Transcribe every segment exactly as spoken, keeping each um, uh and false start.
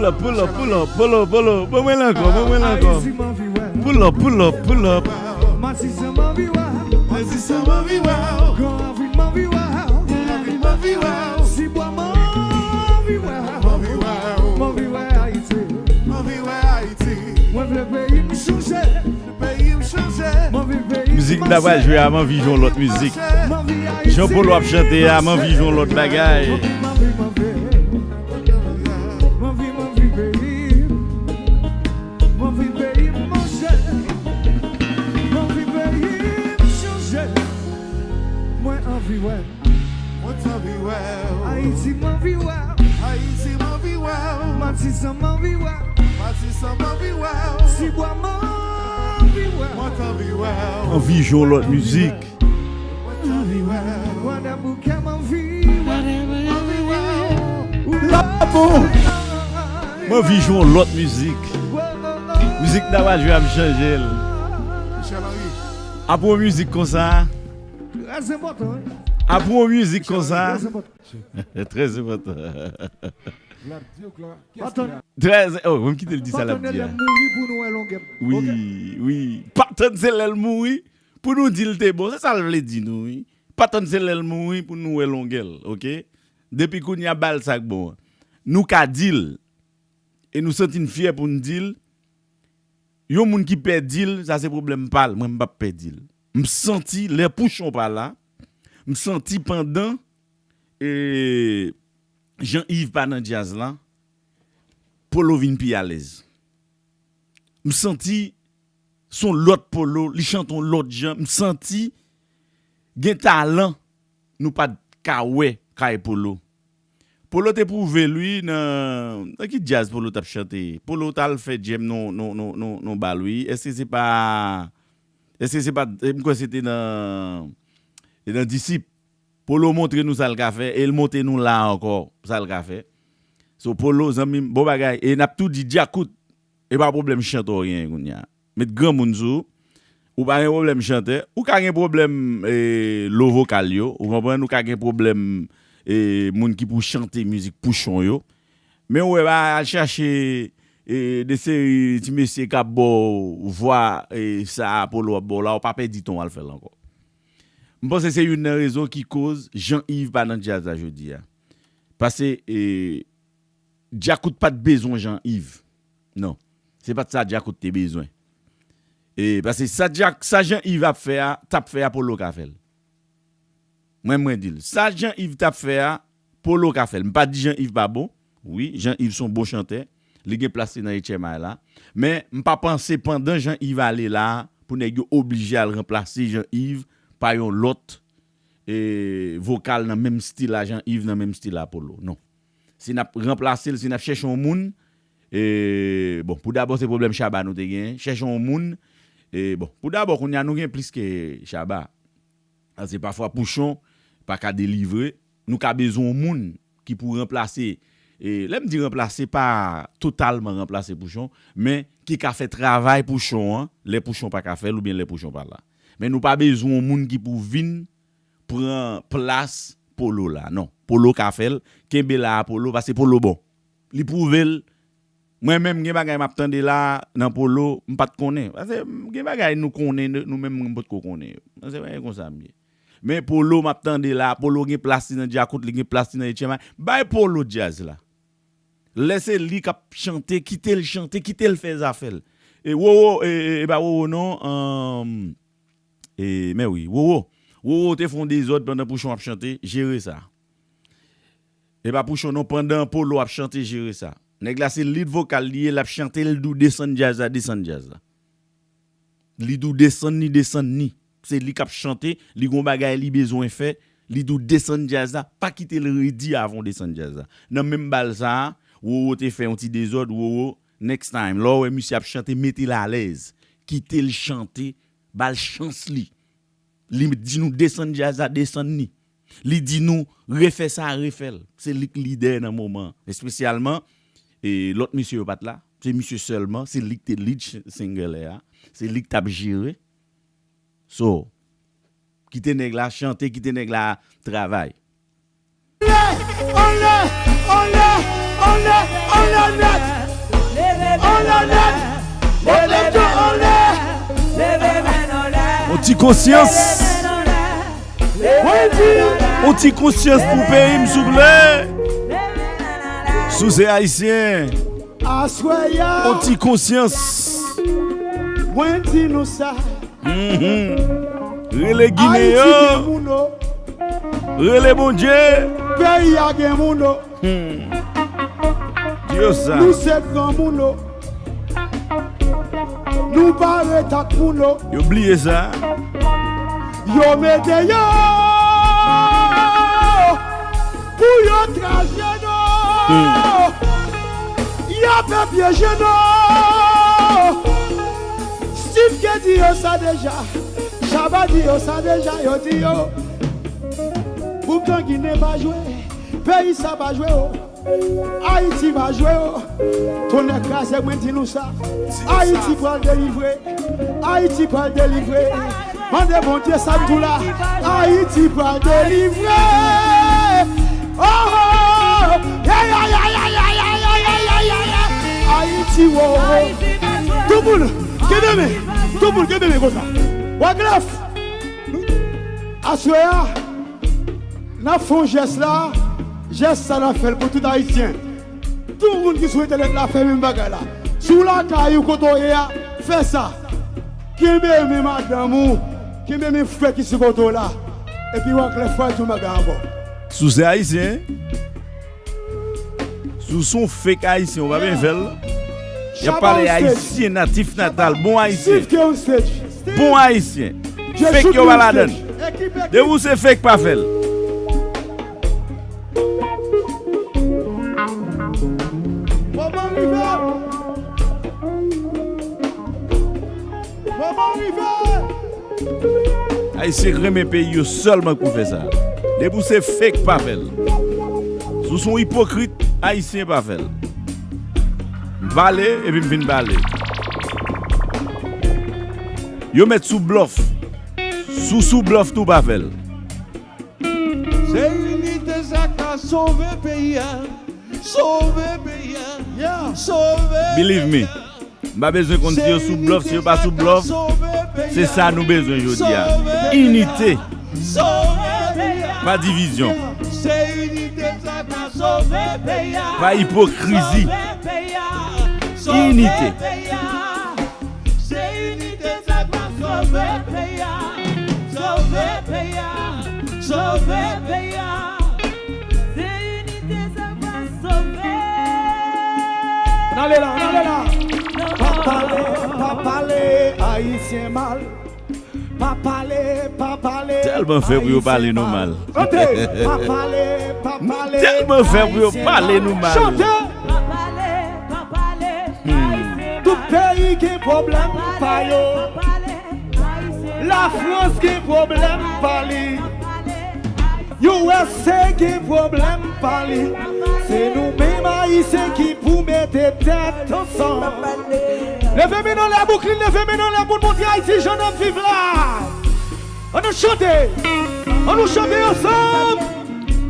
Pull up, pull up, pull up, pull up, pull up. Ban mwen l ankò, ban mwen l ankò. Pull up, pull up, pull up. Matisan m anvi wè. Matisan m anvi wè. Gran Ravin m anvi wè. Gran Ravin m anvi wè. Tibwa m anvi wè. M anvi wè. M anvi wè Ayiti. M anvi wè Ayiti. Mwen vle peyi m chanje. Peyi m chanje. M anvi peyi m chanje. Mizik m ta pral jwe a, m anvi jwe yon lòt mizik. M anvi Ayiti. Jan Polo ap chante a, m anvi jwe yon lòt bagay. M anvi, m anvi. M anvi, m anvi peyi m. M anvi peyi m manje. M anvi peyi m chanje. Mwen anvi wè. Mwen t anvi wè w. Ayiti m anvi wè. Ayiti m anvi wè w. Matisan m anvi wè. Matisan m anvi wè w. Tibwa m anvi wè. Mwen t anvi wè w. Anvi jwe yon lòt mizik. Mwen t anvi wè w. Gwadabouke m anvi wè. Anvi wè w. Lapou. Mwen anvi jwe yon lòt mizik. Mizik n ap jwe a, m chanje l. Michel Henry. Apre yon mizik konsa. Trè enpòtan, wi. Apre yon mizik konsa. Trè enpòtan. Trè enpòtan. Trè, oh, mwen kite l di sa l ap di a. Wi, wi. Pa tann se lè l mouri pou nou di l te bon. Se sa l vle di nou, wi. Pa tann se lè l mouri pou nou wè longè l, oke? Depi kounye a, ba l sa k bon an. Nou ka di l, e nou santi n fyè pou n di l. Yon moun ki pèdi l, sa se pwoblèm pa l. Mwen, m p ap pèdi l. M santi lè Pouchon pa la, m santi pandan, e, Jean Yves pa nan djaz la, Polo vin pi alèz. M santi se yon lòt Polo, li chante yon lòt jan. M santi gen talan nou pa t ka wè kay Polo. Polo te pwouve l, wi, nan, nan ki djaz Polo t ap chante? Polo t al fè djèm nan, nan, nan, nan, nan bal, wi. Èske se pa, èske se pa, m kwè se te nan, e nan Disip. Polo montre nou sa l ka fè, e l montre nou la ankò sa l ka fè. So, Polo, zanmi m, bon bagay. E n ap tou di Djakout, e pa pwoblèm chantè w genyen kounye a. Met granmoun sou ou. Ou pa gen pwoblèm chantè. Ou ka gen pwoblèm, e, lo vokal yo. Ou konprann? Ou ka gen pwoblèm, e, moun ki pou chante mizik Pouchon yo. Men ou wè, pa al chache, e, de seri ti mesye k ap ba w vwa, e, sa Polo ap ba w la, ou pa pèdi tan w al fè l ankò. M panse se youn nan rezon ki koz Jean Yves pa nan djaz la jodi a. Paske, e, Djakout pa t bezwen Jean Yves. Non. Se pa t sa Djakout te bezwen. E, paske sa Djak-, sa Jean Yves ap fè a, t ap fè a, Polo ka fè l. Mwen, mwen di l. Sa Jean Yves t ap fè a, Polo ka fè l. M pa di Jean Yves pa bon. Wi, Jean Yves se yon bon chantè. Li gen plas li nan H M I la. Men, m pa panse pandan Jean Yves ale la, pou nèg yo oblije al ranplase Jean Yves pa yon lòt, e, vokal nan menm stil a Jean Yves, nan menm stil a Polo. Non. Si n ap ranplase l, si n ap chèche yon moun, e, bon, pou dabò se pwoblèm Shabba nou te genyen. Chèche yon moun, e, bon, pou dabò kounye a nou gen plis ke Shabba. Paske pafwa Pouchon pa ka delivre. Nou ka bezwen yon moun ki pou ranplase. E lè m di ranplase, pa totalman ranplase Pouchon, men ki ka fè travay Pouchon an, lè Pouchon pa ka fè l oubyen lè Pouchon pa la. Men nou pa bezwen yon moun ki pou vin pran plas Polo la. Non, Polo ka fè l. Kenbe la a Polo, paske Polo bon. Li pwouve l. Mwen menm, gen bagay m ap tande la nan Polo, m pa t konnen. Paske gen bagay nou konnen, nou menm, mwen potko konnen yo. Se bagay konsa m ye. Men Polo, m ap tande la, Polo gen plas li nan Djakout, li gen plas li nan H M I. Bay Polo djaz la. Lè se li k ap chante, kite l chante, kite l fè zafè l. E Wowo, e, e, e pa Wowo non, e, men wi, Wowo. Wowo te fè yon dezòd pandan Pouchon ap chante, jere sa. E pa Pouchon non, pandan Polo ap chante, jere sa. Nèg la se lead vokal li ye, l ap chante, l di w desann djaz la, desann djaz la. Li di w desann ni, desann ni. Se li k ap chante, li gon bagay li bezwen fè, li di w desann djaz la, pa kite l redi avan w desann djaz la. Nan menm bal sa a, Wowo te fè yon ti dezòd, Wowo, next time, lè w wè misye ap chante, mete l alèz. Kite l chante, ba l chans li. Li di nou desann djaz la, desann ni. Li di nou refè sa, refè l. Se li k lidè nan moman an. Espesyalman, e, lòt mesye yo pa t la. Se misye sèlman, se li k te lead ch-, singer lè a. Se li k t ap jere. So, kite nèg la chante, kite nèg la travay. Anlè, anlè, anlè, anlè, anlè nèt. Konsyans. Yon ti konsyans pou peyi m, souple. Si w se ayisyen, yon ti konsyans. Mwen di nou sa. Mhm. Rele Gineyan. Rele Bondye. Peyi a gen moun. Hmm. Di yo sa. Nou se granmoun o. Nou pa ret ak moun o. Yo bliye sa. Yo mete yo pou yo traje nou. Hmm. Y ap pyeje nou. Steve te di yo sa deja. Shabba di yo sa deja, yo di yo. Boukan Ginen pa jwe. Peyi sa pa jwe o. Ayiti pa jwe o. Tonnè kraze mwen di nou sa. Ayiti pral delivre. Ayiti pral delivre. Mande Bondye sa m di w la. Ayiti pral delivre. Oh, oh, oh. Ayiti, wo, wo. Tout moun, kenbe men. Tout moun, kenbe men konsa. Wyclef. Aswè a. N ap fè yon jès la, jès sa n ap fè l pou tout ayisyen. Tout moun ki sou entènèt la fè menm bagay la. Si w lakay ou kote w ye a, fè sa. Kenbe men madanm ou, kenbe men frè ki sou kote w la. Epi w ak lè fwa di yon bagay ankò. Si w se ayisyen, si w se yon fake ayisyen, ou pa bezwen fè l. Y ap pale ayisyen, natif natal, bon ayisyen. Bon ayisyen. Fake yo pa ladan. Depi w se fake, pa fè l. Moman rive. Moman rive. Ayisyen k renmen peyi yo sèlman k pou fè sa. Depi w se fake, pa fè l. Si w se yon ipokrit, ayisyen, pa fè l. M pale, epi m fin pale. Yo mèt sou blòf. Si w sou blòf tou, pa fè l. Se inite sa ka sove peyi a. Sove peyi a. Sove peyi a. Believe me. M pa bezwen konn si yo sou blòf, si yo pa sou blòf. Se sa nou bezwen jodi a. Inite. Pa divizyon. Pa ipokrizi. Inite. Se inite sa k va sove peyi a. Sove peyi a. Sove peyi a. Se inite sa k va sove. N ale la, n ale la. Pa pale, pa pale ayisyen mal. Pa pale, pa pale. Tèlman fè pou yo pale nou mal. Chante. Pa pale, pa pale. Tèlman fè pou yo pale nou mal. Chante. Hmm. Tout peyi gen pwoblèm pa yo. Lafrans gen pwoblèm pa li. U S A gen pwoblèm pa li. Se nou menm ayisyen ki pou mete tèt ansanm. Leve men anlè, Brooklyn, leve men anlè pou n montre Ayiti jan n ap viv la. Ann nou chante. Ann nou chante ansanm.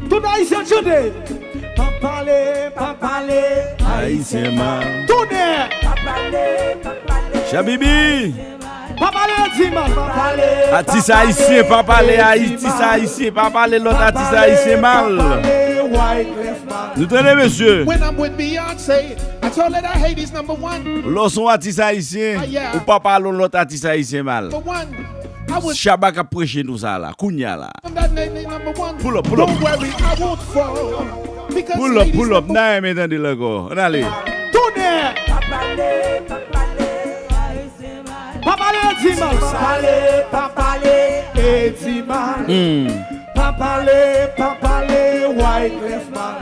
Tout ayisyen chante. Pa pale, pa pale ayisyen mal. Tonnè. Shabibi. Pa pale Edi mal, pa pale. Atis ayisyen, pa pale Ayiti, ayisyen, pa pale lòt atis ayisyen mal. Nou tande, mesye? When I'm with Beyonce, I told her that Haiti's number one. Lè w se yon atis ayisyen, ou pa pale yon lòt atis ayisyen mal. Number one. Shabba k ap preche nou sa la, kounya la. Pull up, pull up. Pull up, pull up. N a renmen tande l ankò. Ann ale. Tonnè! Pa pale Edi mal. Pa pale, pa pale Edi mal. Hmm. Pa pale, pa pale Wyclef mal.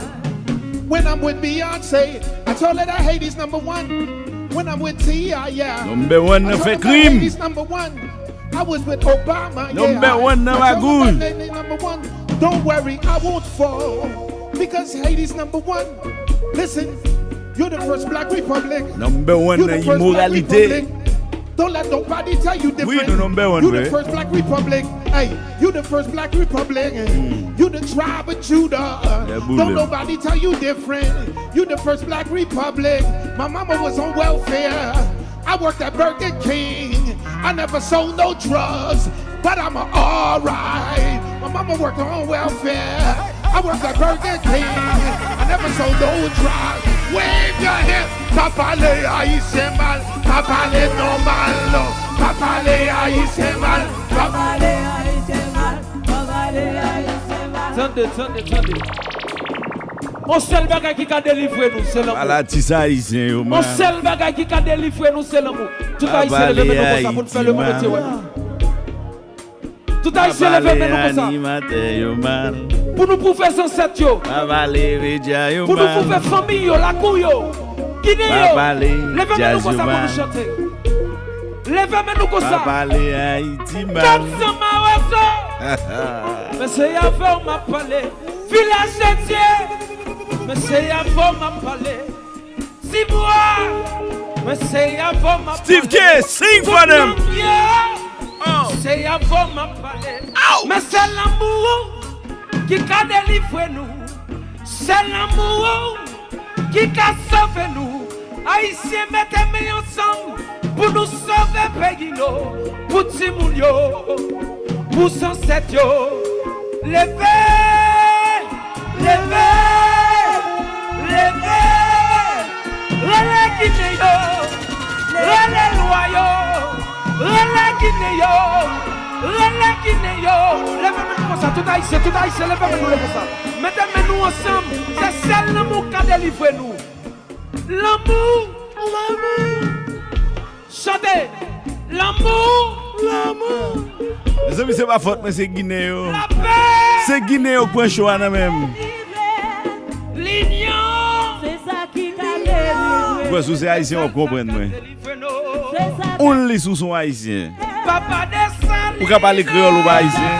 When I'm with Beyonce, I told her that Haiti's number one. When I'm with Tia, yeah. Number one nan fè krim. Haiti's number one. I was with Obama, yeah. Number one nan magouy. Number one. Don't worry, I won't fall. Because Haiti's number one. Listen, you're the first Black Republic. Number one nan imoralite. Don't let nobody tell you different. Wi, nou number one, you the first Black Republic. Hey, you the first Black Republic. Mm. You the tribe of Judah. Don't nobody tell you different. You the first Black Republic. My mama was on welfare. I worked at Burger King. I never sold no drugs. But I'm alright. My mama worked on welfare. I worked at Burger King. I never sold no drugs. Wave your hand. Pa pale ayisyen mal. Pa pale nòmal, non. Pa pale ayisyen mal. Pa pale ayisyen mal. Pa pale ayisyen mal. Tande, tande, tande. On sèl bagay ki ka delivre nou, se lanmou. Pale atis ayisyen yo mal. On sèl bagay ki ka delivre nou, se lanmou. Tout ayisyen leve men nou konsa pou n fè lemonn Bondye wè nou. Tout ayisyen leve men nou konsa. Pou nou pwouve zansèt yo. Pou nou pwouve fanmi yo, lakou yo. Ginen yo. Leve men nou konsa pou nou chante. Leve men nou konsa. Kat san mawozo. Men se avè w m ap pale. Vilaj de Dye. Men se avè w m ap pale. Tibwa, men se avè w m ap pale. Steve K, sing for them. Tout moun yo, se avè w m ap pale. Men se lanmou ou ki ka delivre nou. Se lanmou ou ki ka sove nou. Ayisyen, mete men ansanm pou nou sove peyi nou, pou timoun yo, pou zansèt yo. Leve, leve, leve. Rele Ginen yo, rele lwa yo, rele Ginen yo, rele Ginen yo. Leve men nou konsa, tout ayisyen, tout ayisyen, leve men nou konsa. Mete men nou ansanm, se sèl lanmou k ka delivre nou. Lanmou, lanmou. Chante, lanmou, lanmou. Mezanmi, se pa fòt mwen, se Ginen yo. Lapè. Se Ginen yo k pran cho a nan men m. Linyon. Se sa ki ka delivre. Mwen, si w se ayisyen, w ap konprann mwen. Only si w se yon ayisyen. Papa Desalin. Ou ka pale kreyòl, ou pa ayisyen,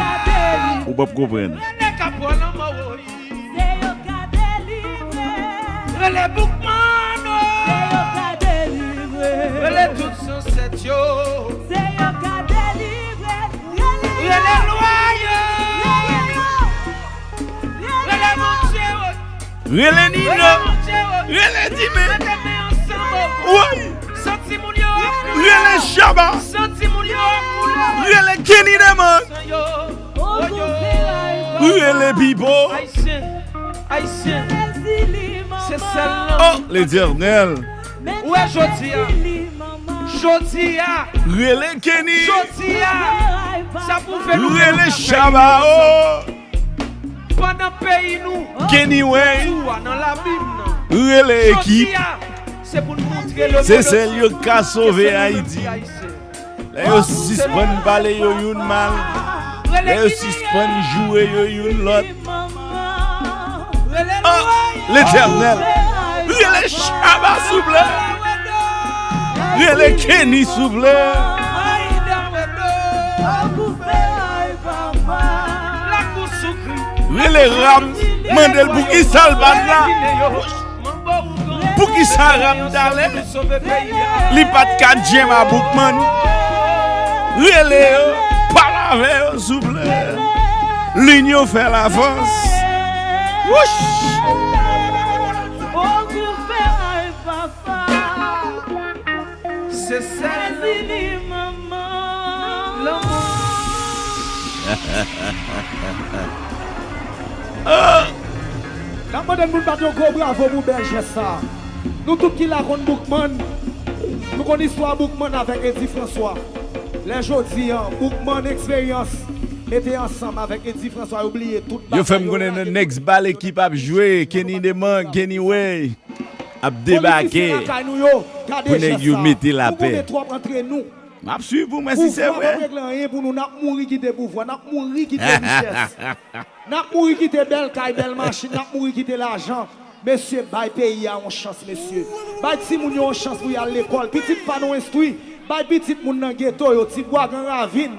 ou p ap konprann. Rele Kapwa Lanmò, wi. Se yo ka delivre. Rele Boukman, o. Se yo ka delivre. Rele tout zansèt yo. Se yo ka delivre. Rele lwa yo. Rele yo. Rele Bondye, o. Rele Nino. Rele Dime. Woy. Rele Shabba. Rele Kenny Demang. Rele Pipo. Oh, Letènèl. Ou wè jodi a. Jodi a. Rele Kenny. Jodi a. Sa pwouve nou ke nou ka fè yon ansanm. Rele Shabba, oh. Pandan peyi nou, Kenny Wayne, tou a nan labim nan. Rele ekip. Jodi a, se pou n montre lemonn antye ke se nou ki ayisyen. Lè yo sispann pale yo youn mal, lè yo sispann joure yo youn lòt. Oh, Letènèl. Rele Shabba, souple. Rele Kenny, souple. Rele Ram, mande l poukisa l pa t la. Poukisa Ram t ale? Li pa t ka djèm a Boukman. Rele yo, pale avè yo, souple. Linyon fè lafòs. Wouch! Se sèl li, manman. Lanmou. N ap mande n pou n bat yon gwo bravo pou bèl jès sa a. Nou tout ki la konn Boukman. Nou konn istwa Boukman avèk Eddy François. Lè jodi a, Boukman Eksperyans mete ansanm avèk Eddy François, yo bliye tout bagay. Yo fè m konnen nan next bal ekip ap jwe, Kenny Demang, Kenny Way ap debake pou nèg yo mete lapè. M ap swiv pou mwen si se vre. Pouvwa p ap regle anyen pou nou. N ap mouri kite pouvwa, n ap mouri kite richès. N ap mouri kite bèl kay, bèl machin, n ap mouri kite lajan. Mesye, bay peyi a yon chans, mesye. Bay timoun yo yon chans pou y al lekòl. Pitit pa nou enstwi. Bay pitit moun nan geto yo, Tibwa, Gran Ravin,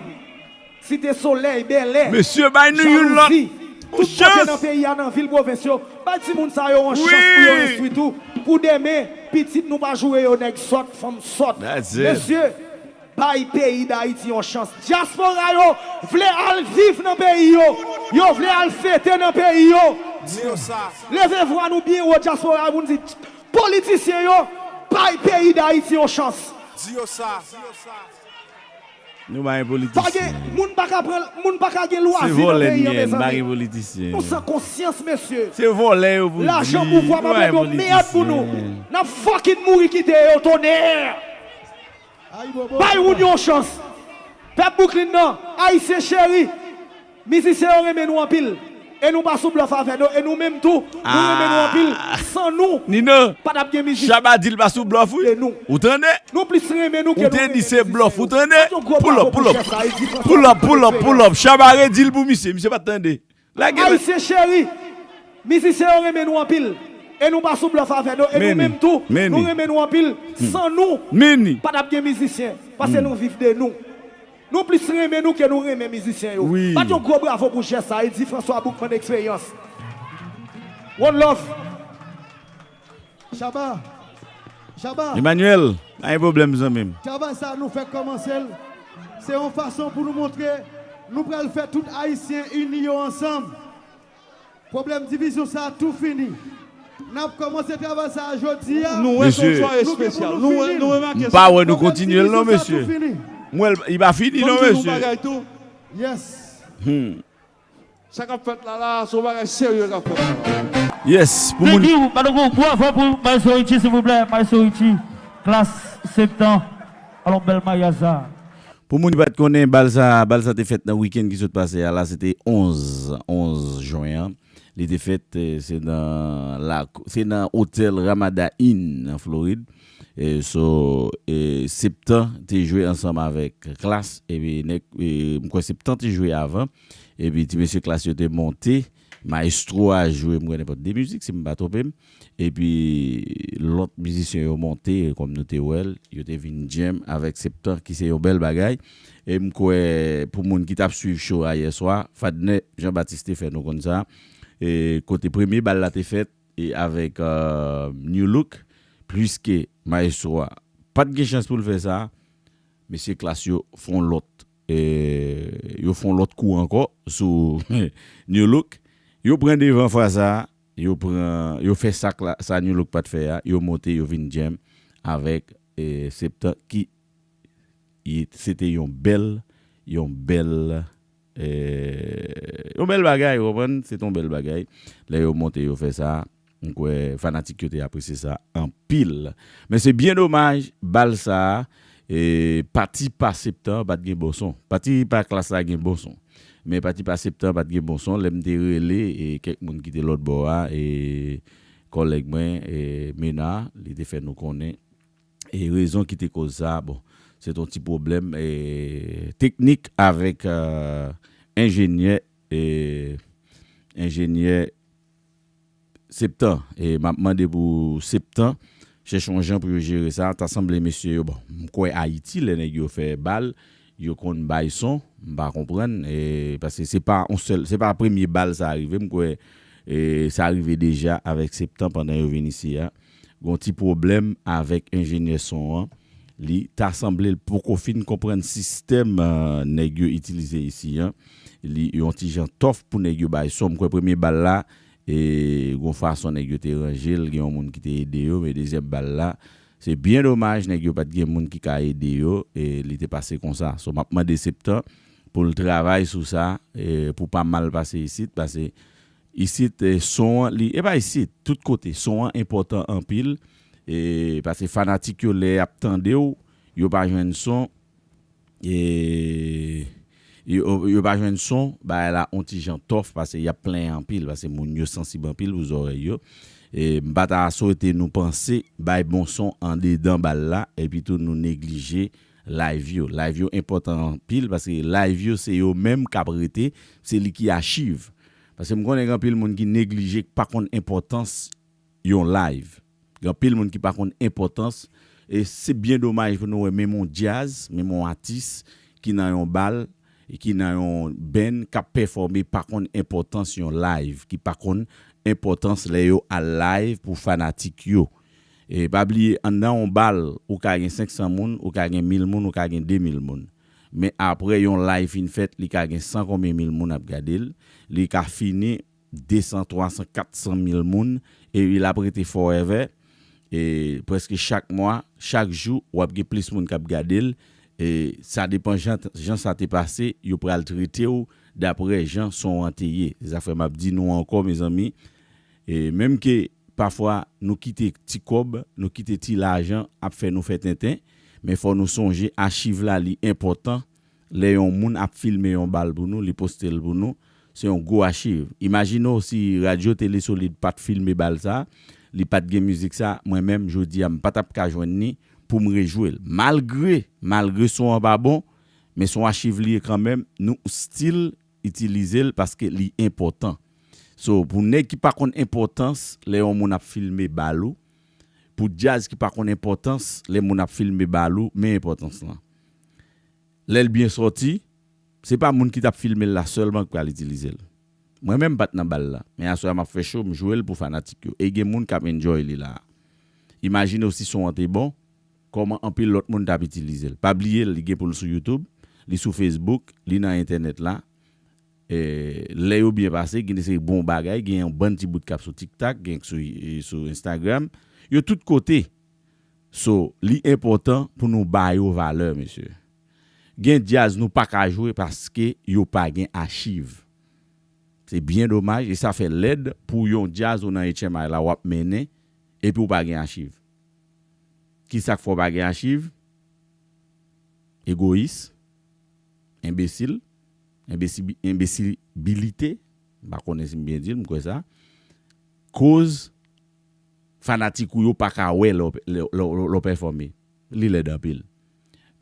Site Solèy, Bèlè, Jalouzi, tout kote nan peyi a, nan vil, pwovens yo. Bay timoun sa yo yon chans pou yo enstwi tou. Pou demen, pitit nou pa joure yo nèg sòt, fanm sòt. Mesye, bay peyi Dayiti yon chans. Dyaspora yo vle al viv nan peyi yo. Yo vle al fete nan peyi yo. Leve vwa nou byen wo, dyaspora yo, pou n di politisyen yo, bay peyi Dayiti yon chans. Di yo sa. Nou pa gen politisyen. Pa gen, moun pa ka pran, moun pa ka gen lwazi nan peyi an, mezanmi. Se vòlè n ye, n pa gen politisyen. Nou san konsyans, mesye. Se vòlè yo pou di. Lajan pouvwa pa pote yon mèd pou nou. N ap fucking mouri kite yo, tonè! Bay moun yon chans. Pèp Bouklin nan, Ayisyen cheri, mizisyen yo renmen nou anpil. E nou pa sou blòf avè nou. E nou menm tou, nou renmen nou anpil. San nou, pa t ap gen mizisyen. Chaba di l pa sou blòf, wi. Ou tande? Nou plis renmen nou ke nou renmen mizisyen yo. Ou te di se blòf, ou tande? Pull up, pull up. Pull up, pull up, pull up. Chaba redi l pou misye. Misye pa t tande. Lage men. Ayisyen cheri, mizisyen yo renmen nou anpil. E nou pa sou blòf avè nou. E nou menm tou, nou renmen nou anpil. San nou, pa t ap gen mizisyen. Paske nou viv de nou. Nou plis renmen nou ke nou renmen mizisyen yo. Bat yon gwo bravo pou jès sa, Eddy François Boukman Experience. One love. Chaba, Chaba. Emmanuel, pa gen pwoblèm, zanmi m. Travay sa nou fèk kòmanse l. Se yon fason pou nou montre nou pral fè tout Ayisyen ini yo ansanm. Pwoblèm divizyon sa a tou fini. N ap kòmanse travay sa a jodi a. Nou wè se yon sware espesyal. Nou wè, nou remake sa. M pa wè nou kontinye l non, mesye. M wè l, li pa fini non, mesye. Yes. Hmm. Sa k ap fèt la la, se yon bagay serye k ap fèt la. Yes, pou moun. Big you, pa nou gwo avan pou Maestro Richie, silvouplè. Maestro Richie, Klass, Septan. Alon bèl maryaj sa. Pou moun ki pa t konnen, bal sa, bal sa te fèt nan wikenn ki sot pase a la, se te onz, onz jen an. Li te fèt, eh, se nan la, se nan otèl Ramada Inn nan Florid. E so, e Septan te jwe ansanm avèk Klass, epi nèg, e m kwè Septan te jwe avan, epi ti mesye Klass yo te monte, Maestro a jwe, m kwè, nenpòt de mizik, si m pa twonpe m, epi lòt mizisyen yo monte, kòm nou te wè l, yo te vin djèm avèk Septan, ki se yon bèl bagay. E m kwè, pou moun ki t ap swiv show a yè swa, Fadner Jean Baptiste te fè nou konn sa, e kote premye bal la te fèt, e avèk, euh, New Look, pliske Maestro a pa t gen chans pou l fè sa, mesye Klass yo fè yon lòt, e, yo fè yon lòt kou ankò sou New Look. Yo pran devan fwa sa a, yo pran, yo fè sa Kla-, sa New Look pa t fè a, yo monte, yo vin djèm avèk, e, Septan ki, se te yon bèl, yon bèl, eh, yon bèl bagay, ou konprann? Se te yon bèl bagay. Lè yo monte, yo fè sa, m kwè fanatik yo te apresye sa anpil. Men se byen domaj, bal sa a, e, pati pa Septan pa t gen bon son. Pati pa Klass la gen bon son. Men pati pa Septan pa t gen bon son. Lè m te rele, e, kèk moun ki te lòt bò a, e, kòlèg mwen, e, Mena, li te fè nou konnen e rezon ki te koz sa, bon, se t on ti pwoblèm, e, teknik avèk, e, enjenyè, e, enjenyè Septan. E m ap mande pou Septan chèche yon jan pou yo jere sa. Ta sanble mesye yo, bon, m kwè Ayiti, lè nèg yo fè bal, yo konn bay son, m pa konprann, e, paske se pa on sèl, se pa premye bal sa rive, m kwè, e, sa rive deja avèk Septan pandan yo vin isi a. Gon ti pwoblèm avèk enjenyè son an. Li ta sanble l poko fin konprann sistèm, e, nèg yo itilize isi an. Li yon ti jan tòf pou nèg yo bay son. M kwè premye bal la, e, gon fason nèg yo te ranje l, gen yon moun ki te ede yo, men dezyèm bal la, se byen domaj, nèg yo pa t gen moun ki ka ede yo, e li te pase konsa. So, m ap mande Septan pou l travay sou sa, e pou pa mal pase isit, paske isit, e, son an, li, e pa isit, tout kote, son an enpòtan anpil, e paske fanatik yo, lè y ap tande w, yo pa jwenn son, e, yo, yo pa jwenn son, bagay la on ti jan tòf, paske y ap plenyen anpil, paske moun yo sansib anpil pou zòrèy yo. E m pa ta swete nou panse bay bon son andedan bal la, epi tou nou neglije live yo. Live yo enpòtan anpil, paske live yo se yo menm k ap rete, se li ki achiv. Paske m konnen gen anpil moun ki neglije, k pa konn enpòtans yon live. Gen anpil moun ki pa konn enpòtans, e se byen domaj pou nou wè menm yon djaz, menm yon atis ki nan yon bal, e ki nan yon band k ap pèfòme pa konn enpòtans yon live, ki pa konn enpòtans lè yo al live pou fanatik yo. E pa bliye, anndan yon bal, ou ka gen senk san moun, ou ka gen mil moun, ou ka gen de mil moun. Men apre yon live fin fèt, li ka gen san konbyen mil moun ap gade l, li ka fini de san, twa san, kat san mil moun, e l ap rete forever. E prèske chak mwa, chak jou, w ap gen plis moun k ap gade l, E sa depan jan, jan sa te pase, yo pral trete w daprè jan son an te ye. Se sa fè m ap di nou ankò, mezanmi. E menm ke pafwa nou kite ti kòb, nou kite ti lajan ap fè nou fè tenten, men fò nou sonje achiv la li enpòtan. Lè yon moun ap filme yon bal pou nou, li poste l pou nou, se yon gwo achiv. Imajine w si Radyo Tele Solid pa t filme bal sa, li pa t gen mizik sa, mwen menm, jodi a, m pa t ap ka jwenn ni pou m rejwe l. Malgre, malgre son an pa bon, men son achiv li ye kanmenm, nou still itilize l paske li enpòtan. So, pou nèg ki pa konn enpòtans lè yon moun ap filme bal ou, pou djaz ki pa konn enpòtans lè moun ap filme bal ou, men enpòtans lan. Lè l byen sòti, se pa moun ki t ap filme l la sèlman ki pral itilize l. Mwen menm m pa t nan bal la, men aswè a m ap fè cho, m jwe l pou fanatik yo. E gen moun k ap enjoy li la. Imajine w si son an te bon, kòman anpil lòt moun t ap itilize l. Pa bliye l, li gen pou l sou YouTube, li sou Facebook, li nan entènèt la. E, lè yo byen pase, gen de seri bon bagay, gen yon bann ti bout k ap sou TikTok, gen sou, sou Instagram. Yo tout kote. So, li enpòtan pou nou ba yo valè, mesye. Gen djaz nou pa ka jwe paske yo pa gen achiv. Se byen domaj, e sa fè lèd pou yon djaz ou nan H M I la w ap mennen, epi w pa gen achiv. Ki sa k fè w pa gen achiv? Egoyis, enbesil, enbesi-, enbesibilite, m pa konnen si m byen di l, m kwè sa. Koz fanatik ou yo pa ka wè lè w, lè, lè, lè, lè w pèfòme. Li lèd anpil.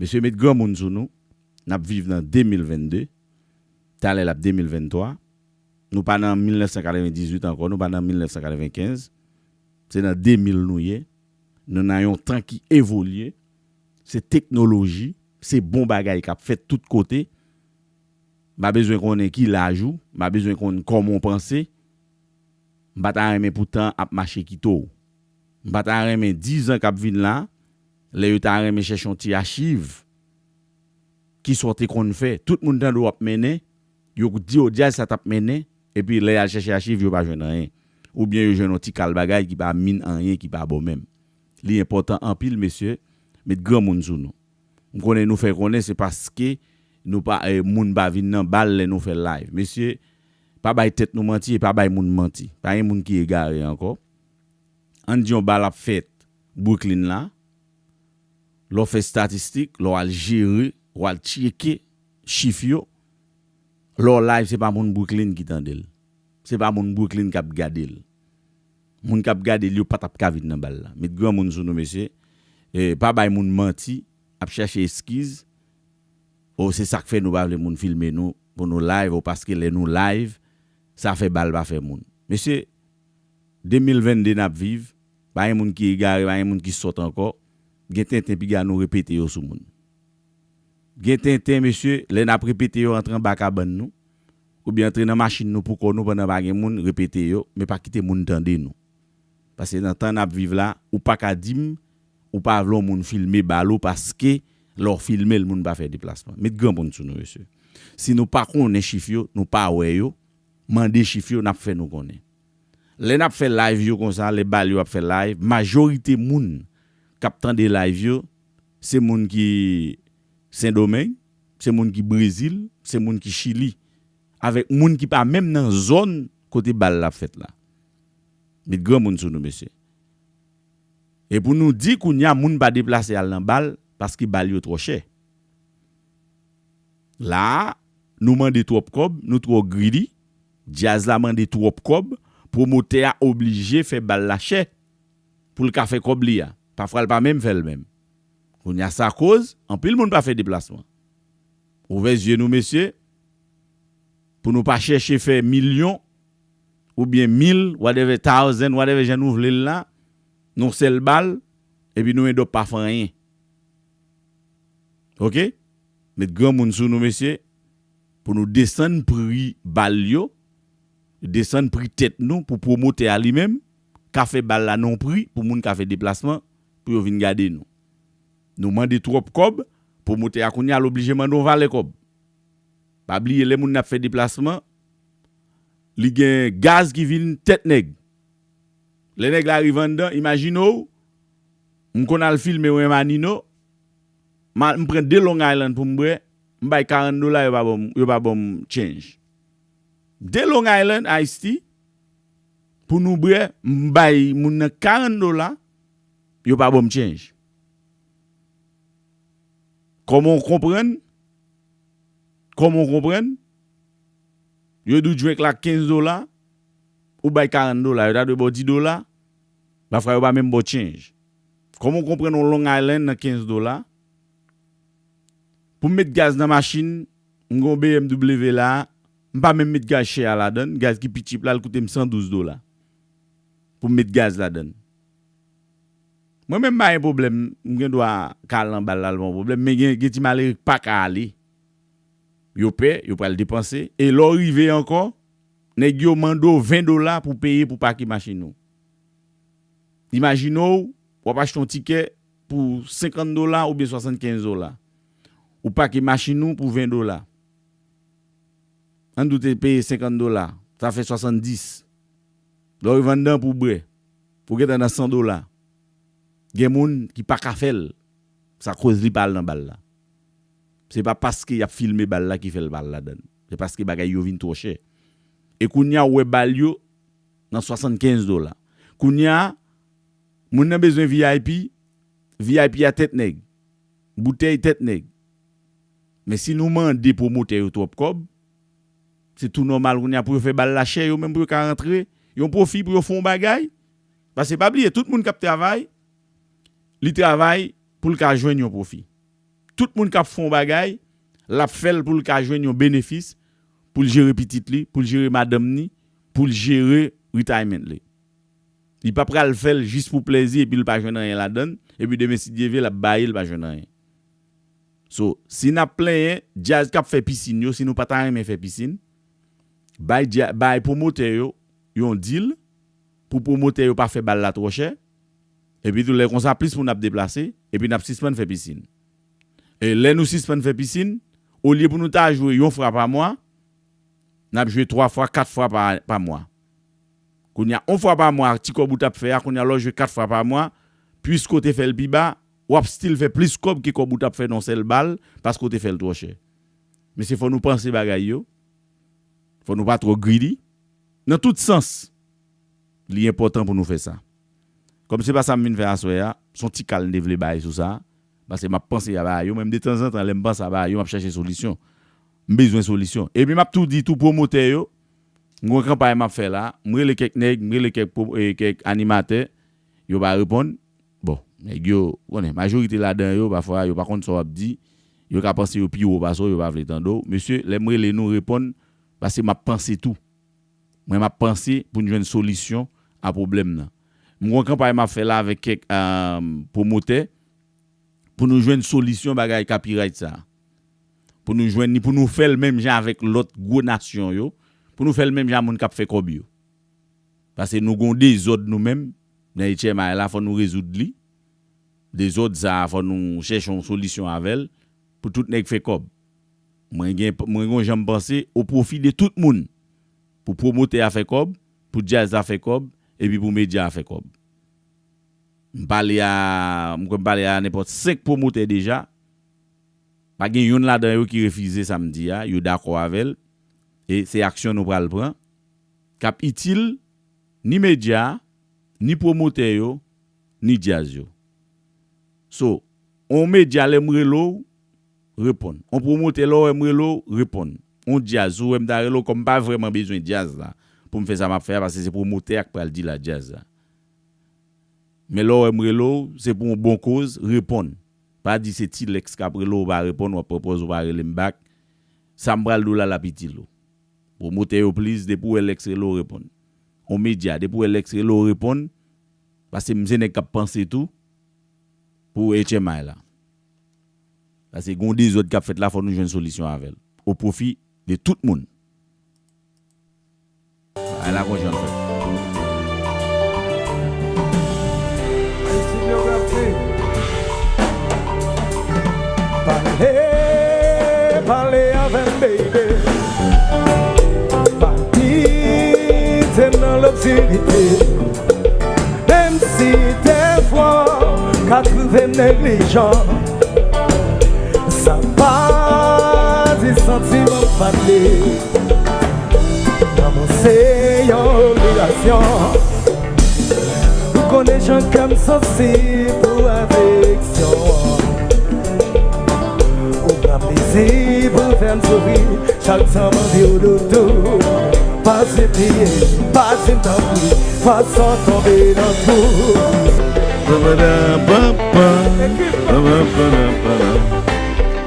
Mesye, met granmoun sou nou. N ap viv nan de mil vennde. Talè l ap de mil venntwa. Nou pa nan mil nèf san katrevendizuit ankò, nou pa nan mil nèf san katrevenkenz. Se nan de mil nou ye. Nou nan yon tan ki evolye. Se teknoloji, se bon bagay k ap fèt tout kote. M pa bezwen konnen ki laj ou, m pa bezwen konn kòman w panse. M pa ta renmen pou tan ap mache kite w. M pa ta renmen diz an k ap vin la, lè yo ta renmen chèche yon ti achiv. Kisa w te konn fè? Tout moun tande w ap mennen, yo di yo djaz sa t ap mennen, epi lè y al chèche achiv, yo pa jwenn anyen. Oubyen yo jwenn yon ti kal bagay ki pa min anyen, ki pa bon menm. Li enpòtan anpil, mesye, met granmoun sou nou. M konnen nou fè konnen se paske nou pa, eh, moun pa vin nan bal lè nou fè live. Mesye, pa bay tèt nou manti e pa bay moun manti. Pa gen moun ki egare ankò. Ann di yon bal ap fèt Brooklyn la. Lè w fè estatistik, lè w al jere, w al tcheke chif yo, lè w live, se pa moun Brooklyn ki tande l. Se pa moun Brooklyn k ap gade l. Moun k ap gade l yo pa t ap ka vin nan bal la. Met granmoun sou nou, mesye. E, pa bay moun manti, ap chèche eskiz. O, se sa k fè nou pa vle moun filme nou, pou nou live, o, paske lè nou live, sa fè bal pa fè moun. Mesye, de mil vennde n ap viv, pa gen moun ki egare, pa gen moun ki sòt ankò. Gen tenten piga nou repete yo sou moun. Gen tenten, mesye, lè n ap repete yo antre anba kabann nou, oubyen antre nan machin nou pou kò nou pandan pa gen moun, repete yo, men pa kite moun tande nou. Paske nan tan n ap viv la, ou pa ka di m, ou pa vle yon moun filme bal ou paske lè w filme l, moun pa fè deplasman. Met granmoun sou nou, mesye. Si nou pa konnen chif yo, nou pa wè yo, mande chif yo, n ap fè nou konnen. Lè n ap fè live yo konsa, lè bal yo ap fè live, majorite moun k ap tande live yo, se moun ki Sendomeng, se moun ki Brezil, se moun ki Chili, avèk moun ki pa menm nan zòn kote bal la ap fèt la. Met granmoun sou nou, mesye. E pou nou di kounye a, moun pa deplase al nan bal, paske bal yo twò chè. La a, nou mande twòp kòb, nou twò greedy, djaz la mande twòp kòb, pwomotè a oblije fè bal la chè pou l ka fè kòb li a. Pafwa l pa menm fè l menm. Kounye a sa koz, anpil moun pa fè deplasman. Ouvè zye nou, mesye, pou nou pa chèche fè milyon oubyen mil, whatever, thousand, whatever jan nou vle l la, nan yon sèl bal, epi nou end up pa fè anyen. Oke? Met granmoun sou nou, mesye, pou nou desann pri bal yo, desann pri tèt nou, pou pwomotè a li menm ka fè bal la nan yon pri pou moun ka fè deplasman pou yo vin gade nou. Nou mande twòp kòb, pwomotè a kounye a l oblije mande yon valè kòb. Pa bliye, lè moun nan ap fè deplasman, li gen gaz ki vin tèt nèg. Lè nèg la rive anndan, imajine w, m konn al filme w en Manino, M al, m pran de Long Island pou m bwè, m bay karant dola, yo pa ban m, yo pa ban m change. De Long Island Ice Tea, pou nou bwè, m bay moun nan karant dola, yo pa ban m change. Kòman w konprann? Kòman w konprann? Yo di w drink la kenz dola, ou bay karant dola, yo ta dwe ba w dis dola, pafwa yo pa menm ba w change. Kòman w konprann yon Long Island nan kenz dola? Pou m met gaz nan machin, m gen yon B M W la, m pa menm met gaz chè a ladann, gaz ki pi cheap la, l koute m san douz dola. Pou m met gaz ladann. Mwen menm m pa gen pwoblèm, m gen dwa ka al nan bal la, l pa yon pwoblèm, men gen, gen ti malere k pa ka ale. Yo pè, yo pral depanse, e lè w rive ankò, nèg yo mande w ven dola pou peye pou pake machin ou. Imajine w, w ap achte yon tikè pou senkant dola oubyen swasannkenz dola. Ou pake machin ou pou ven dola. Ann di w te peye senkant dola, sa fè swasanndis. Lè w rive anndan pou w bwè, ou gentan nan san dola. Gen moun ki pa ka fè l, sa koz li pa al nan bal la. Se pa paske y ap filme bal la ki fè l pa al ladann. Se paske bagay yo vin twò chè. E kounye a, ou wè bal yo nan swasannkenz dola. Kounye a, moun nan bezwen V I P, V I P a tèt nèg, boutèy tèt nèg. Men si nou mande pwomotè yo twòp kòb, se tou nòmal kounye a pou yo fè bal la chè, yo menm pou yo ka rantre, yon pwofi pou yo fè yon bagay. Paske pa bliye, tout moun k ap travay, li travay pou l ka jwenn yon pwofi. Tout moun k ap fè yon bagay, l ap fè l pou l ka jwenn yon benefis, pou l jere pitit li, pou l jere madanm ni, pou l jere retirement li. Li pa pral fè l jis pou plezi epi l pa jwenn anyen ladann, epi demen si Dye vle l ap bay, l pa jwenn anyen. So, si n ap plenyen djaz k ap fè pisin yo, si nou pa ta renmen fè pisin, bay dja-, bay pwomotè yo yon deal pou pwomotè yo pa fè bal la twò chè. Epi tou lè konsa plis moun ap deplase, epi n ap sispann fè pisin. E lè nou sispann fè pisin, olye pou nou ta jwe yon fwa pa mwa, n ap jwe twa fwa, kat fwa pa, pa mwa. Kounye a, yon fwa pa mwa, ti kòb ou t ap fè a, kounye a, lè w jwe kat fwa pa mwa, pwiske w te fè l pi ba, w ap still fè plis kòb ke kòb ou t ap fè nan yon sèl bal, paske w te fè l twò chè. Mesye, fò nou panse bagay yo. Fò nou pa twò greedy. Nan tout sans, li enpòtan pou nou fè sa. Kòm se pa sa m vin fè aswè a, se yon ti kal m te vle bay sou sa, paske m ap panse a bagay yo, men m detanzantan, lè m panse a bagay yo, m ap chache solisyon. M bezwen solisyon. Epi m ap tou di tou pwomotè yo, m gen yon kanpay m ap fè la, m rele kèk nèg, m rele kèk pwo-, e, kèk animatè, yo pa reponn. Bon, nèg yo, ou konnen, majorite ladan yo, pafwa, yo pa konn sa w ap di, yo ka panse yo pi wo pase w, yo pa vle tande w. Mesye, lè m rele nou reponn, paske m ap panse tou. Mwen, m ap panse pou n jwenn solisyon a pwoblèm nan. M gen yon kanpay m ap fè la avèk kèk, ah, pwomotè pou nou jwenn solisyon bagay copyright sa a. Pou nou jwenn ni, pou nou fè l menm jan avèk lòt gwo nasyon yo, pou nou fè l menm jan a moun k ap fè kòb yo. Paske nou gen yon dezòd nou menm, nan H M I la, fò nou rezoud li. Dezòd sa a, fò nou chèche yon solisyon avè l, pou tout nèg fè kòb. Mwen gen, mwen gen yon jan m panse, o pwofi de tout moun. Pou pwomotè a fè kòb, pou djaz la fè kòb, epi pou medya a fè kòb. M pale a, m kwè m pale a nenpòt senk pwomotè deja. Pa gen youn ladan yo ki refize sa m di a, yo dakò avè l. E se aksyon nou pral pran, k ap itil ni medya a, ni pwomotè yo, ni djaz yo. So, on medya lè m rele w, reponn. On pwomotè lè w wè m rele w, reponn. On djaz, ou wè m ta rele w, kòm m pa vrèman bezwen djaz la pou m fè sa m ap fè a, paske se pwomotè a k pral di la djaz la. Men lè w wè m rele w, se pou yon bon koz, reponn. Pa di se Ti Lèks k ap rele w, ou pa reponn, w ap pran pòz ou pa rele m back. Sa m pral di w la, l ap itil ou. Pwomotè yo, please, depi w wè Lèks rele w, reponn. On medya, depi w wè Lèks rele w, reponn. Paske m se nèg k ap panse tou pou H M I la. Paske gen yon dezòd k ap fèt la, fò nou jwenn solisyon avè l. O pwofi de tout moun. Ala konjan l fèt. Pale, pale avè m, baby. Pa kite m nan lobsirite. Menm si dèfwa w ka twouve m neglijan, Santiman m pale. Lanmou se yon obligasyon. Ou konnen jan kè m sansib pou afeksyon. Ou pran plezi pou fè m soufri. Chak tan m anvi w doudou. Pa di m bliye, pa di m tanpri. Fason tonbe nan twou.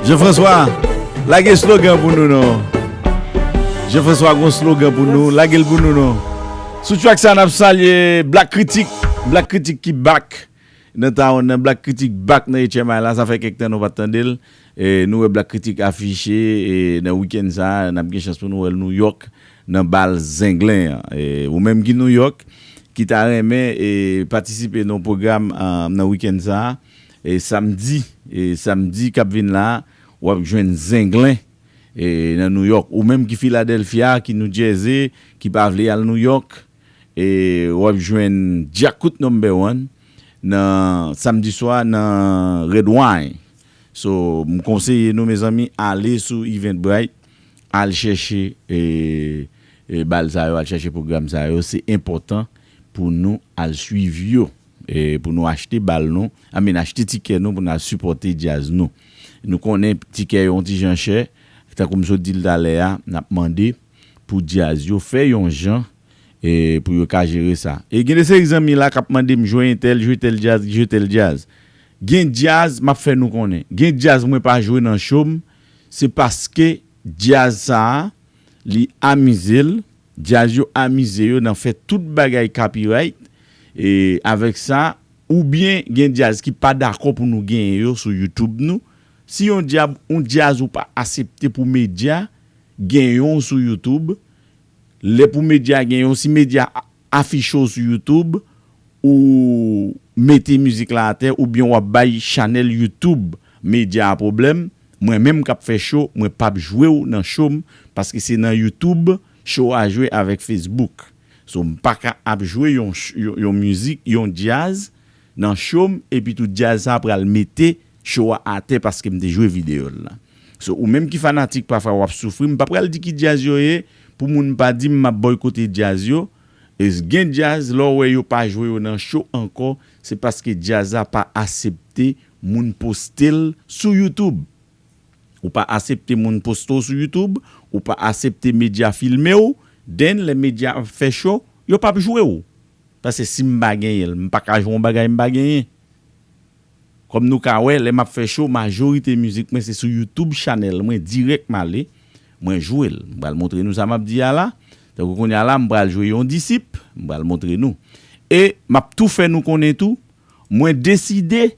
Jean François, lage slogan pou nou non. Jean François gon slogan pou nou, lage l pou nou non. Sou track sa n ap salye Black Critic, Black Critic ki back nan town nan, Black Critic back nan H M I la, sa fè kèk tan nou pa t tande l. E, nou wè Black Critic afiche e, nan wikenn sa a, n ap gen chans pou nou wè l Nouyòk nan bal Zenglen an. E, ou menm ki Nouyòk, ki ta renmen e, patisipe nan pwogram a, nan wikenn sa a, e, samdi, e, samdi k ap vin la a, w ap jwenn Zenglen e, nan Nouyòk. Ou menm ki Philadelphia, ki New Jersey, ki pa vle al Nouyòk, e, w ap jwenn Djakout Number One nan samdi swa nan Red Wine. So, m konseye nou, mezanmi, ale sou Eventbrite, al chèche e, e, bal sa yo, al chèche pwogram sa yo. Se enpòtan pou nou al swiv yo, e, pou nou achte bal nou, I mean, achte tikè nou pou n al sipòte djaz nou. Nou konnen tikè yo yon ti jan chè, tankou m sot di l talè a, n ap mande pou djaz yo fè yon jan e, pou yo ka jere sa. E gen de seri zanmi la k ap mande m jwe entèl, jwe tèl djaz, jwe tèl djaz. Gen djaz, m ap fè nou konnen. Gen djaz mwen pa jwe nan cho m, se paske djaz sa a, li amize l, djaz yo amize yo nan fè tout bagay copyright, e, avèk sa, oubyen gen djaz ki pa dakò pou nou genyen yo sou YouTube nou. Si yon djab, yon djaz ou pa asepte pou medya genyen w sou YouTube, lè pou medya genyen w, si medya a- afiche w sou YouTube, ou mete mizik la atè, oubyen w ap bay chanèl YouTube medya a pwoblèm, mwen menm k ap fè cho, mwen p ap jwe w nan cho m, paske se nan YouTube cho a jwe avèk Facebook. So, m pa ka ap jwe yon, ch- yon, yon mizik, yon djaz nan cho m, epi tou djaz sa pral mete cho a atè paske m te jwe videyo l la. So, ou menm ki fanatik, pafwa w ap soufri, m pa pral di ki djaz yo ye, pou moun pa di m m ap bòykote djaz yo. E gen djaz, lè w wè yo pa jwe yo nan cho ankò, se paske djaz la pa asepte moun poste l sou YouTube. Ou pa asepte moun poste w sou YouTube, ou pa asepte medya filme w, then lè medya ap fè cho, yo p ap jwe w. Paske si m pa genyen l, m pa ka jwe yon bagay m pa genyen. Kòm nou ka wè, lè m ap fè cho, majorite mizik mwen se sou YouTube chanèl mwen dirèk m ale, mwen jwe l. M pral montre nou sa m ap di a la. Tankou kounye a la, m pral jwe yon disip, m pral montre nou. E m ap tou fè nou konnen tou, mwen deside,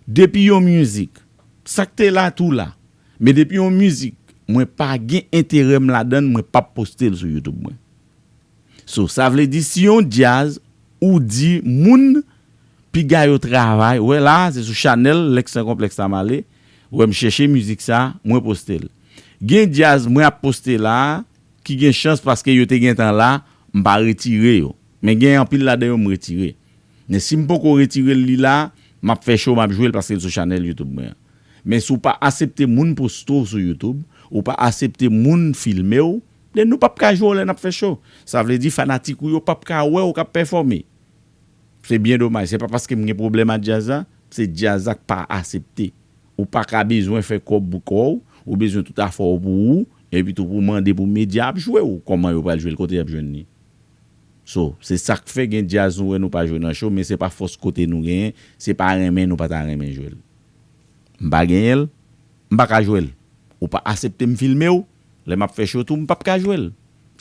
depi yon mizik, sa k te la tou la, men depi yon mizik, mwen pa gen enterè m ladan l, mwen p ap poste l sou YouTube mwen. So, sa vle di si yon djaz ou di moun piga yo travay, wè la, se sou chanèl Lèks San Konplèks la m ale, wè m chèche mizik sa, mwen poste l. Gen djaz mwen ap poste la, ki gen chans paske yo te gentan la, m pa retire yo. Men gen anpil ladan yo m retire. Men si m poko retire l li la, m ap fè cho, m ap jwe l paske l sou chanèl YouTube mwen an. Men si w pa asepte moun poste w sou YouTube, ou pa asepte moun filme w, then nou p ap ka jwe w lè n ap fè cho. Sa vle di fanatik ou yo p ap ka wè w k ap pèfòme. Se byen domaj. Se pa paske m gen pwoblèm ak djaz la, se djaz la k pa asepte. Ou pa ka bezwen fè kòb pou kò w, ou bezwen tout afè w pou ou, epi tou pou mande pou medya ap jwe w, kòman yo pral jwe l, kote y ap jwenn li? So, se sa k fè gen djaz nou wè nou pa jwe nan cho, men se pa fòs kote nou genyen, se pa renmen nou pa ta renmen jwe l. M pa genyen l, m pa ka jwe l. Ou pa asepte m filme w, lè m ap fè cho tou, m p ap ka jwe l.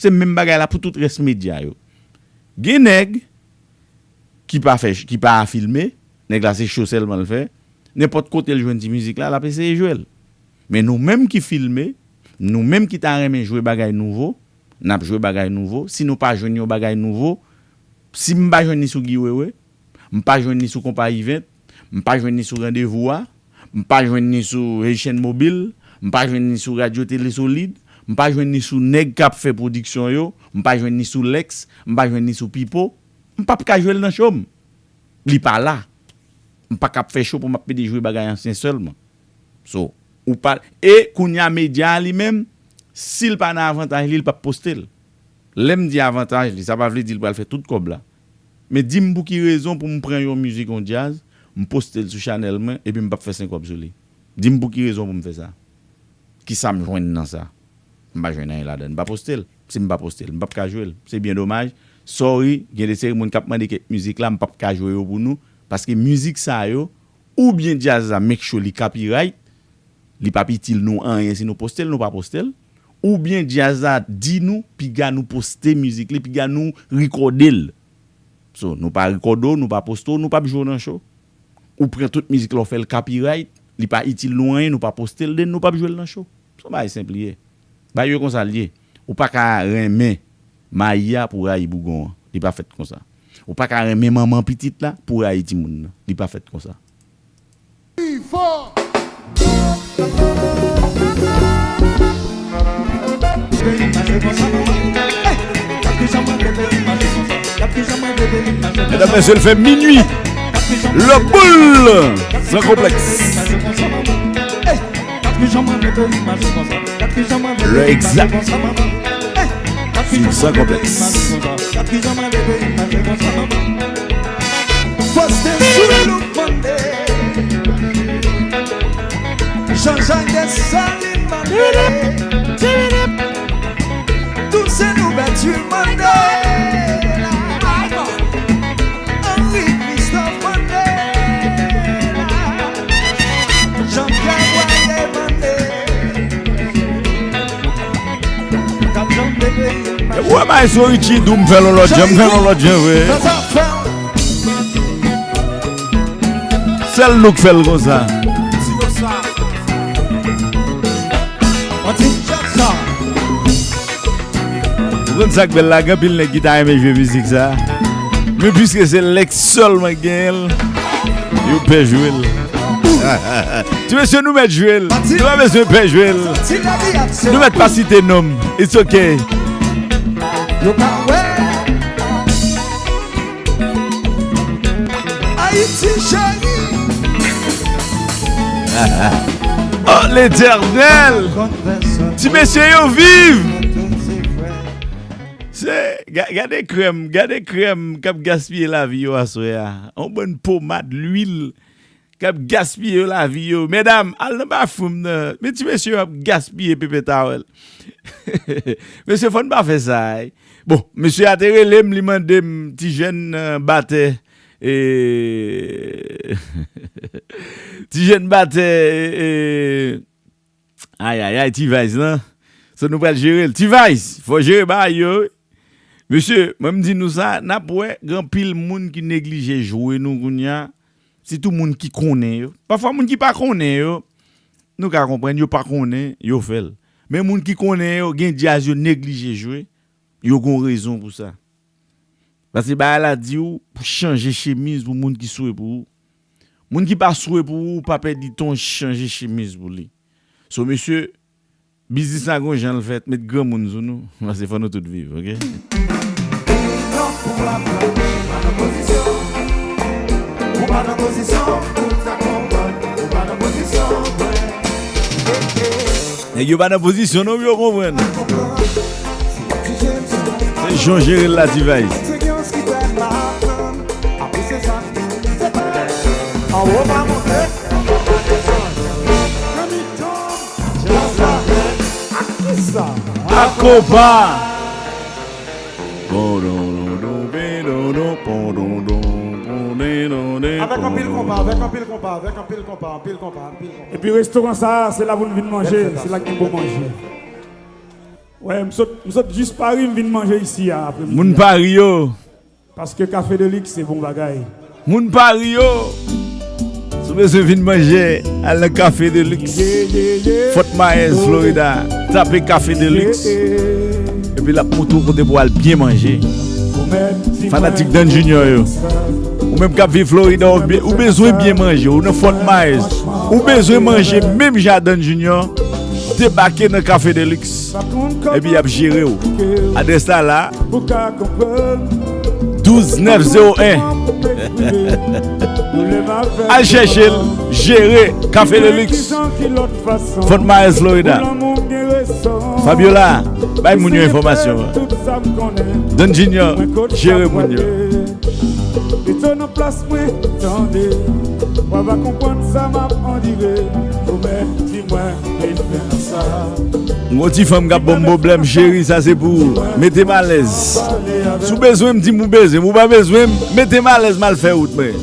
Se menm bagay la pou tout rès medya yo. Gen nèg ki pa fè, ki pa filme, nèg la se cho sèlman l fè, nenpòt kote l jwenn ti mizik la, l ap eseye jwe l. Men nou menm ki filme, nou menm ki ta renmen jwe bagay nouvo, n ap jwe bagay nouvo. Si nou pa jwenn yon bagay nouvo, si m pa jwenn li sou Guy Wewe, m pa jwenn li sou Konpa Event, m pa jwenn li sou Randevou a, m pa jwenn li sou Haitian Mobile, m pa jwenn li sou Radyo Tele Solid, m pa jwenn li sou nèg k ap fè pwodiksyon yo, m pa jwenn li sou Lèks, m pa jwenn li sou Pipo, m p ap ka jwe l nan cho m. Li pa la. M pa ka ap fè cho pou m ap pede jwe bagay ansyen sèlman. So, Ou pa, e kounye a medya a li menm, si l pa nan avantaj li, li p ap poste l. Lè m di avantaj li, sa pa vle di l pral fè tout kòb la. Men di m pou ki rezon pou m pran yon mizik, yon djaz, m poste l sou chanèl mwen, epi m p ap fè senk kòb sou li. Di m pou ki rezon pou m fè sa. Kisa m jwenn nan sa? M pa jwenn anyen ladan l. M pa poste l. Si m pa poste l, m p ap ka jwe l. Se byen domaj. Sorry, gen de seri moun k ap mande kèk mizik la, m p ap ka jwe yo pou nou. Paske mizik sa yo, oubyen djaz la make sure li copyright, li p ap itil nou anyen si nou poste l, nou pa poste l. Oubyen djaz la di nou, piga nou poste mizik li, piga nou rekòde l. So, nou pa rekòde w, nou pa poste w, nou p ap jwe w nan show. Ou pran tout mizik la, w fè l copyright, li pa itil nou anyen, nou pa poste l, then nou p ap jwe l nan show. Se yon bagay senp li ye. Bagay yo konsa l ye. Ou pa ka renmen mayi a pou w rayi bougon an. Li pa fèt konsa. Ou pa ka renmen manman pitit la pou w rayi timoun nan. Li pa fèt konsa. Medam, mesye, l fè minui. Le boul, san konplèks. Lè egzak. Swiv san konplèks. Poste sou nou mande. Jean-Jacques Dessalines mande. Toussaint Louverture mande. Henri Christophe mande. Jean-Pierre Boyer mande. Epi w wè maestro Richie di w m fè l yon lòt jan, m fè l yon lòt jan vre. Sèl nou k fè l konsa. Ou konn sa k bèl la, gen anpil nèg ki ta renmen jwe mizik sa. Men piske se Lèk sèlman ki genyen l, yo pè jwe l. Ti mesye, nou mèt jwe l. Nou pa bezwen pè jwe l. Nou mèt pa site non m. It's ok. Yo pa wè. Ayiti cheri. Oh, Letènèl. Ti mesye yo viv. Se, ga-, gade krèm, gade krèm k ap gaspiye lavi yo aswè a. On bann pomad, lwil k ap gaspiye lavi yo. Medam, al nan bathroom nan. Men ti mesye yo ap gaspiye pepe towel. Mesye, fò n pa fè sa, ey. Bon, mesye a te rele m, li mande m, ti jèn, euh, batè, e, ti jèn batè, e, e, Ayayay, T-Vice lan. So nou pral jere l. T-Vice, fò jere bagay yo, wi. Mesye, mwen m di nou sa, n ap wè gen anpil moun ki neglije jwe nou kounye a. Sitou moun ki konnen yo. Pafwa moun ki pa konnen yo, nou ka konprann yo pa konnen, yo fè l. Men moun ki konnen yo, gen djaz yo neglije jwe, yo gon rezon pou sa. Paske bagay la di w pou chanje chemiz pou moun ki swe pou ou. Moun ki pa swe pou ou, pa pèdi tan w chanje chemiz pou li. So, mesye, biznis la gon jan l fèt, met granmoun sou nou, paske fò nou tout viv, ok? Nèg yo pa nan pozisyon non, yo konprann. Se jan w jere l la, T-Vice. Ak konpa. Avèk anpil konpa, avèk anpil konpa, avèk anpil konpa, anpil konpa, anpil konpa. Epi restoran sa a, se la pou n vin manje, se la k gen bon manje. Wè, m sot, m sot jis Pari, m vin manje isi a apremidi a. Moun Pari yo. Paske Café de Luxe se bon bagay. Moun Pari yo. Si w bezwen vin manje, al nan Café de Luxe. Fort Myers, Florida. Tape Café de Luxe. Epi l ap montre w kote pou w al byen manje. Fanatik Dan Junior yo. Ou menm k ap viv Florida, ou be-, ou bezwen byen manje. Ou nan Fort Myers. Ou bezwen manje menm jan a Dan Junior. Debake nan Café de Luxe. Epi y ap jere w. Adrès la la. douz nèf zewo en. Al chèche l, Jere, Kafe de Luxe, Fort Myers, Florida. Fabiola, bay moun yo enfòmasyon an. Don Junior, jere moun yo. Pito nan plas mwen, tande. W a va konprann sa m ap andire. Ou mèt di mwen, men fè nan sa. M gon ti fanm k ap ban m pwoblèm, cheri, sa se pou ou. Mete m alèz. Si w bezwen m, di m ou bezwen m. Ou pa bezwen m, mete m alèz, m al fè wout mwen.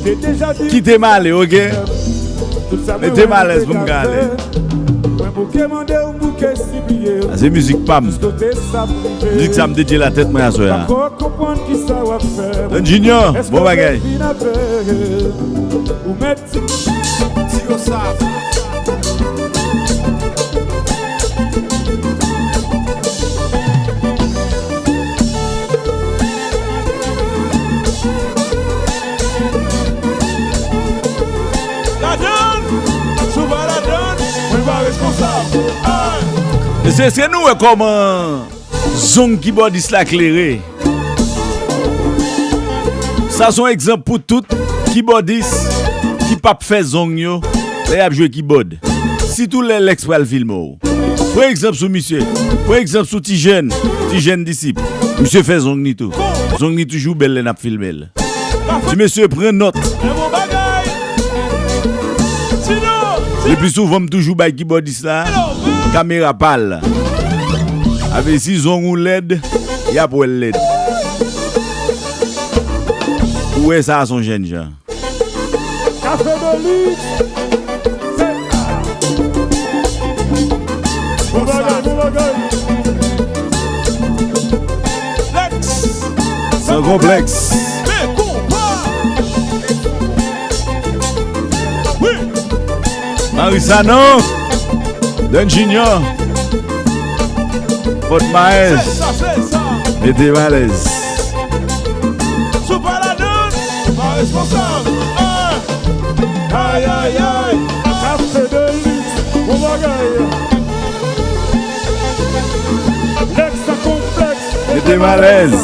Kite m ale, oke? Mete m alèz pou m ka ale. Sa se mizik pa m. Mizik sa m dedye l a tèt mwen aswè a. Don Junior, bon bagay. Ladann, si w pa ladann, mwen pa responsab. Mesye, èske nou wè kòman zong kibòdis la klere? Sa se yon egzanp pou tout kibòdis ki p ap fè zong yo lè y ap jwe kibòd. Sitou lè Lèks pral filme w. Pran egzanp sou misye. Pran egzanp sou Tijèn. Tijèn Disip. Misye fè zong li tou. Zong li toujou bèl lè n ap filme l. Ti mesye, pran nòt. Lepi souvan, m toujou bay kibòdis la kamera pa l. Avè si zong ou lèd, y ap wè l lèd. Ou wè sa a se yon jènjan. Kafe de Luxe. Bon bagay, bon bagay. San konplèks. Marisa non. Don Junior. Fort Myers. Mete m alèz. Si w pa ladann, ou pa responsab. Ay, ay, ay. Kafe de Luxe, bon bagay. Lèks san konplèks. Mete m alèz.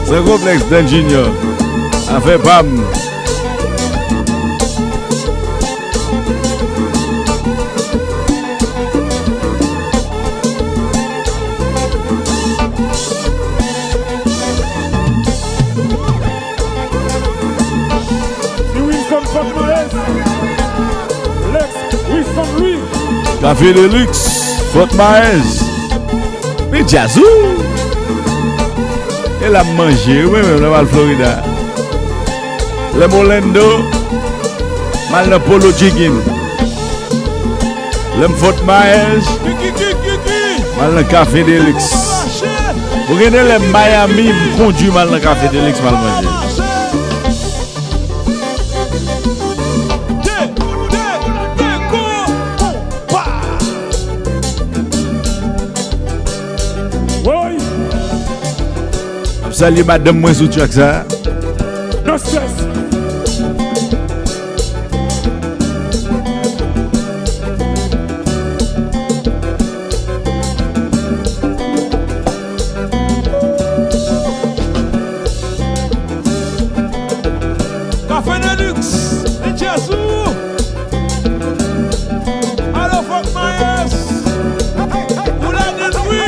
San konplèks, Don Junior. Afè pa m. Ti Wilson Fort Myers. Lex Wilson Louis. Kafe de Luxe, Fort Myers. Men djaz ou. E la m manje, wi, mwen menm, lè m al Florida. Lè m Orlando, m al nan Polo Chicken. Lè m Fort Myers, m al nan Cafe Deluxe. Ou gen de lè m Miami, m kondui m al nan Cafe Deluxe, m al manje. Ap salye madanm mwen sou track sa. No stress. Cafe Deluxe, e Djazou. Alo, Fort Myers. Ou la, Dendry.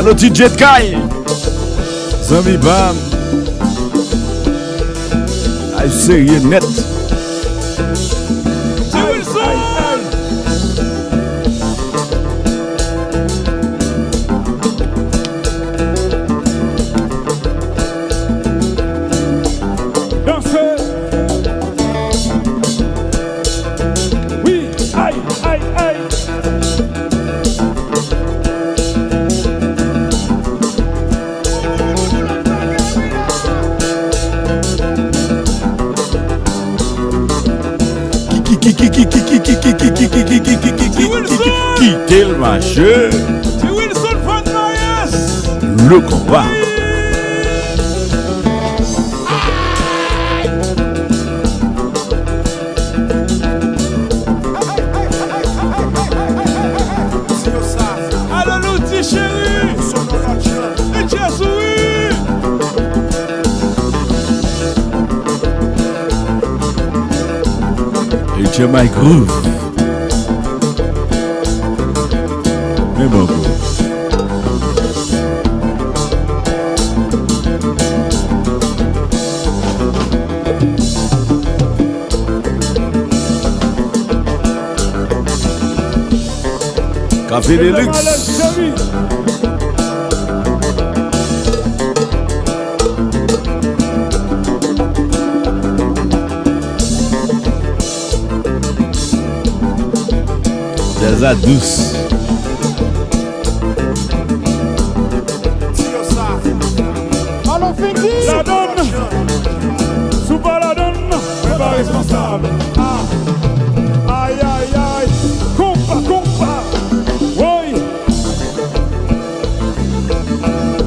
Alo, T J Kay. Zanmi pa m. Ay, serye nèt. Ti Wilson. Danse. Wi, ay, ay, ay. Kite l mache. Ti Wilson Fort Myers. Le konba. Jamaica Groove. Men bon groove. Café Deluxe. Djaz la dous. Alon Fendy! Ladann! Si w pa ladann, mwen pa responsab. Ah! Ay, ay, ay! Konpa, konpa! Woy!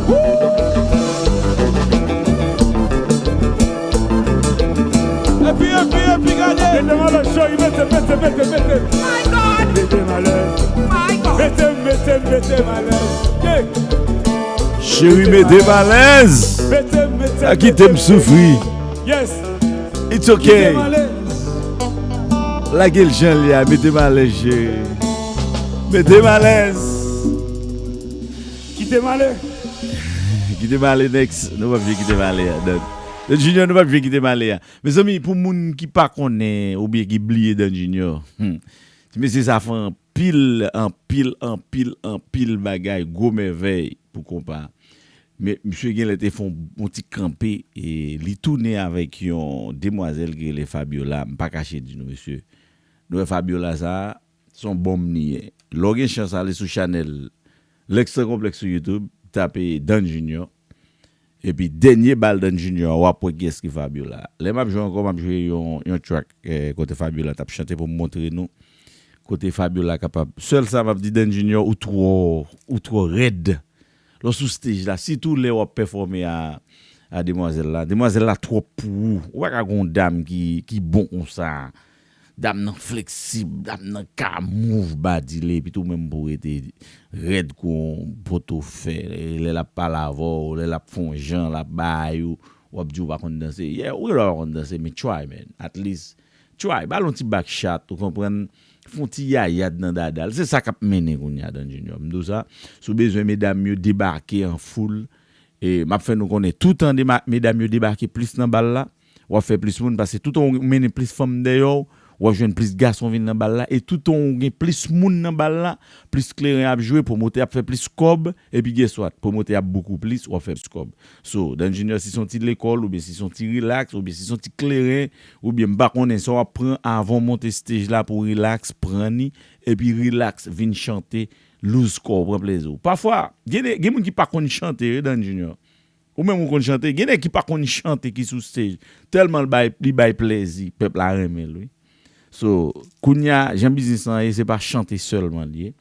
Woo! Epi, epi, epi, gade! Mete malè, cheri, mete, mete, mete, mete. My God! Mete malè. My God! Mete, mete, mete malè. Yeah! Cheri, mete m alèz. Mete, mete, sa kite m soufri. Yes. It's okay. Kite m alèz. Lage l jan l ye a, mete m alèz, cheri. Mete m alèz. Kite m ale. Kite m ale, next. Nou p ap jwe kite m ale a. Don, Don Junior, nou p ap jwe kite m ale a. Mezanmi, pou moun ki pa konnen oubyen ki bliye Don Junior, hmm, ti mesye sa fè anpil, anpil, anpil, anpil bagay, gwo mèvèy pou konpa. Men, misye genlè te fè yon, yon ti kanpe, e li tounen avèk yon demwazèl ki rele Fabiola. M pa kache di nou, mesye. Nou wè Fabiola sa, se yon bonm li ye. Lè w gen chans ale sou chanèl Lextra Konplèks sou YouTube, tape Don Junior. Epi dènye bal Don Junior, w ap wè kiyès ki Fabiola. Lè m ap jwe ankò, m ap jwe yon, yon track, eh, kote Fabiola t ap chante pou m montre nou. Kote Fabiola kapab. Sèl sa m ap di Don Junior, ou twò, ou twò rèd. Lè w sou stage la, sitou lè w ap pèfòme a, a demwazèl la. Demwazèl la twòp pou ou. Ou pa ka gon dam ki, ki bon konsa. Dam nan fleksib, dam nan ka move body li, epi tou menm pou rete rèd kou yon poto fè. Lè l ap pale avè w, lè l ap fè yon jan, l ap bay ou, w ap di w pa konn danse. Yeah, ou gen dwa pa konn danse, men try, man. At least, try. Ba l yon ti back shot, ou konprann? Fè yon ti yayad nan dada l. Se sa k ap mennen kounye a, Don Junior. M di w sa, si w bezwen medam yo debake an foul, e m ap fè nou konnen, toutan dema-, medam yo debake plis nan bal la, w ap fè plis moun, paske toutan w mennen plis fanm dèyè w, w ap jwenn plis gason vin nan bal la, e toutan w gen plis moun nan bal la, plis kleren ap jwe, pwomotè ap fè plis kòb, epi guess what? Pwomotè ap book ou plis, w ap fè plis kòb. So, Don Junior, si se yon ti lekòl, oubyen si se yon ti rilaks, oubyen si se yon ti kleren, oubyen m pa konnen sa w ap pran avan w monte stage la pou w rilaks, pran ni, epi rilaks, vin chante, lose kò w, pran plezi w. Pafwa, gen de, gen moun ki pa konn chante, wi, Don Junior. Ou menm ou konn chante, gen nèg ki pa konn chante ki sou stage. Tèlman li bay, li bay plezi, pèp la renmen l, wi. So, kounye a, jan biznis lan ye, se pa chante sèlman li ye.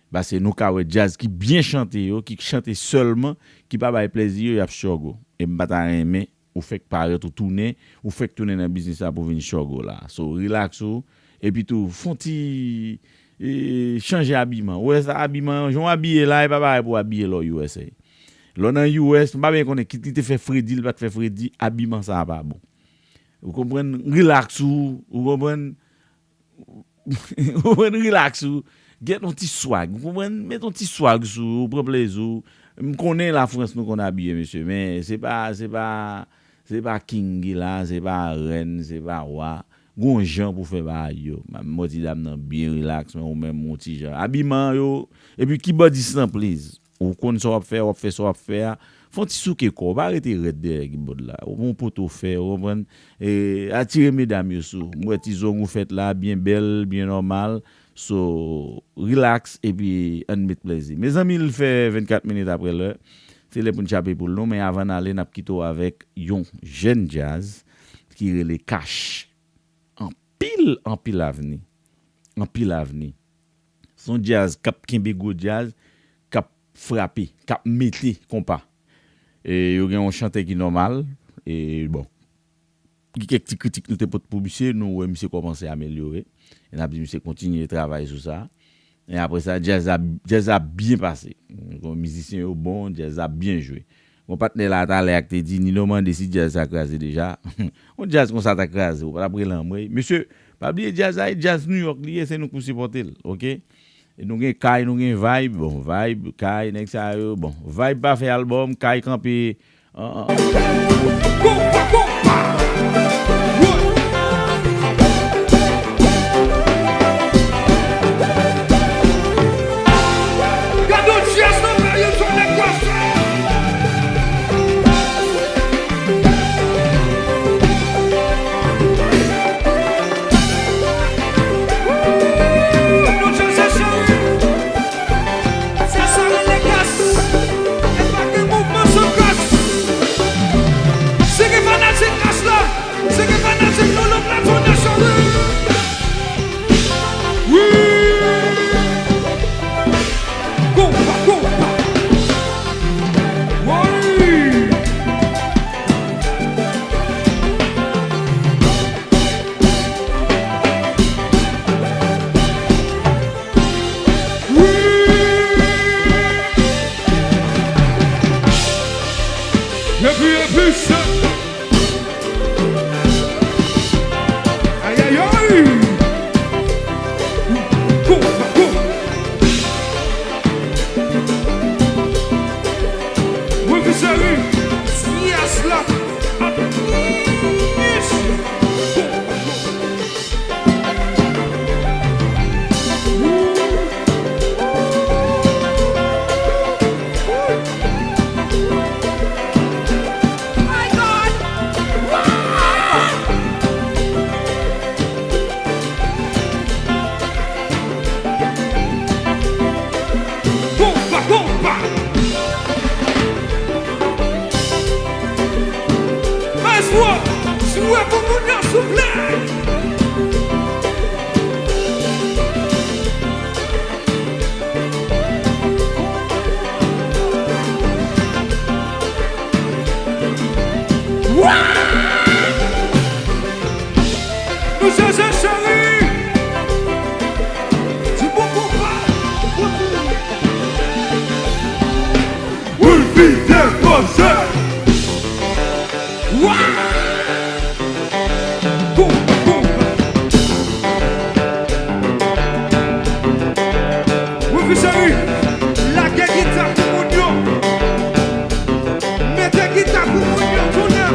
Paske nou ka wè djaz ki byen chante yo, ki chante sèlman, ki pa bay plezi yo, y ap struggle. E m pa ta renmen, ou fèk parèt, ou tounen, ou fèk tounen nan biznis la pou vin struggle la. So, rilaks ou, epi tou, fè yon ti, e, chanje abiman. Ou wè sa, abiman, jan w abiye la, e pa parèy pou w abiye lè w U S A. Lè w nan U S, m pa byen konnen kit li te fè fredi, li pa t fè fredi, abiman sa a pa bon. Ou konprann? Rilaks ou, ou konprann? Ou konprann? Rilaks ou. Get yon ti swag, ou konprann? Met yon ti swag sou ou, pran plezi w. M konnen Lafrans nou konn abiye, mesye, men se pa, se pa, se pa king ki la, se pa rèn, se pa wa. Gon jan pou fè bagay yo. M wè ti dam nan byen rilaks, men ou menm yon ti jan. Abiman yo, epi kibòdis lan, please. Ou konn sa w ap fè, w ap fè sa w ap fè a. Fè yon ti souke kò w, pa rete rèd dèyè kibòd la. Ou pran yon poto fè, ou konprann? E, atire medam yo sou. M wè ti zong ou fèt la, byen bèl, byen nòmal. So, rilaks, epi ann met plezi. Mezanmi, l fè vennkat minit apre lè. Se lè pou n tchape poul nou, men avan n ale, n ap kite w avèk yon jèn djaz ki rele Cash. Anpil, anpil avni. Anpil avni. Se yon djaz k ap kenbe gwo djaz, k ap frape, k ap mete konpa. E yo gen yon chantè ki nòmal, e bon. Gen kèk ti kritik nou te pote pou misye, nou wè misye kòmanse amelyore. E n ap di misye kontinye travay sou sa. E apre sa, djaz la, djaz la byen pase. Bon, mizisyen yo bon, djaz la byen jwe. Bon, patnè la talè a k te di, Nino mande si djaz sa kraze deja. Yon djaz konsa ta kraze, ou pa t ap rele anmwey. Mesye, Pa bliye djaz la, e djaz New York li ye, se nou k pou sipòte l, oke? E nou gen Kay, nou gen Vibe, bon, Vibe, Kay, nèg sa yo, bon, Vibe pa fè albòm, Kay kanpe, an, an. Konpa, konpa! Woy! Gade yon djaz nan peyi Tonèk Bwazè! Wouy! Nou chèche cheri. Se sa rele kas. E pa gen mouvman san kas. Si gen fanatik kas la, si gen fanatik nou, lòt la tounen cheri. Wi. Konpa, konpa. Wi. Epi, epi, se. Ayayay! Go, go! Mwen ki seri, yes la. Yes. Konpa, konpa! Maestro, jwe pou moun yo, souple! Wa! Nou chèche cheri. Di bon konpa. Wilfy depoze. Wa! Konpa, konpa. Wilfy cheri, lage gita pou moun yo. Mete gita pou moun yo tounen.